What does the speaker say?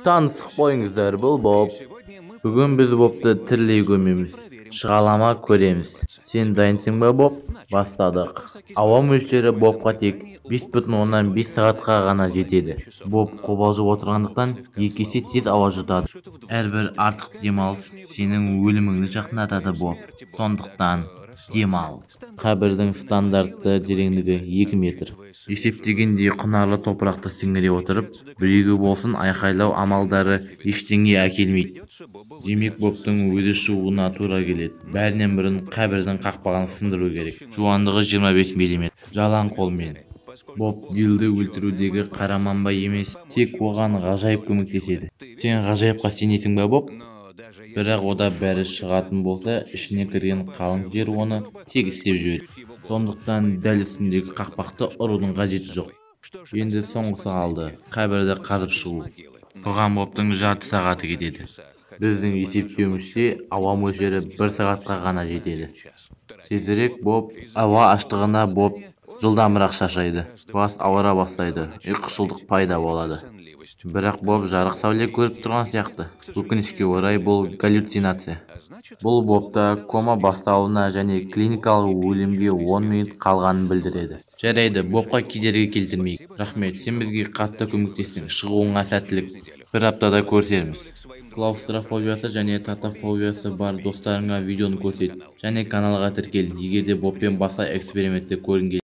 Танысып қойыңыздар, бұл Боб. Бүгін біз Бобты тірілей көмеміз. Шыға ала ма, көреміз. Сен дайынсың ба, Боб? Бастадық. Ауа мөлшері Бобқа тек 5,5 сағатқа ғана жетеді. Боб қобалжып отырғандықтан екі есе тез ауа жұтады. Әрбір артық демалыс сенің өліміңді жақындатады, Боб. Сондықтан демал. Қабірдің стандартты тереңдігі 2 метр. Есептегендей құнарлы топырақты сіңіре отырып, біреуге болсын айқайлау амалдары ештеңе әкелмейді. Демек, Бобтың өзі шығуына тура келеді. Бәрінен бұрын қабірдің қақпағын сындыру керек. Жуандығы 25 мм. Жалаң қолмен. Боб Биллді өлтірудегі қара мамба емес, тек оған ғажайып көмектеседі. Сен ғажайыпқа сенесің бе, Боб? Бірақ ода бәрі шығатын болса, ішіне кірген қалың жер оны тегістеп жібереді. Сондықтан дәл үстіндегі қақпақты ұрудың қажеті жоқ. Енді соңғысы қалды. Қабірді қазып шығу. Бұған Бобтың жарты сағаты кетеді. Біздің есептеуімізше, ауа мөлшері 1 сағатқа ғана жетеді. Тезірек Боб, ауа аштығына Боб жылдамырақ шаршайды. Бас ауыра бастайды, ұйқышылдық пайда болады. Бірақ Боб жарық сәуле көріп тұрған сияқты. Өкінішке орай, бұл галлюцинация. Бұл Бобта кома басталуына және клиникалық өлімге 10 минут қалғанын білдіреді. Жарайды, Бобқа кедергі келтірмейік. Рахмет, сен бізге қатты көмектестің. Шығуыңа сәттілік. Бір аптада көрісерміз. Клаустрофобиясы және татофобиясы бар достарыңа видеоны көрсет және каналға тіркел, егер де Бобпен басқа экспериментті көргің.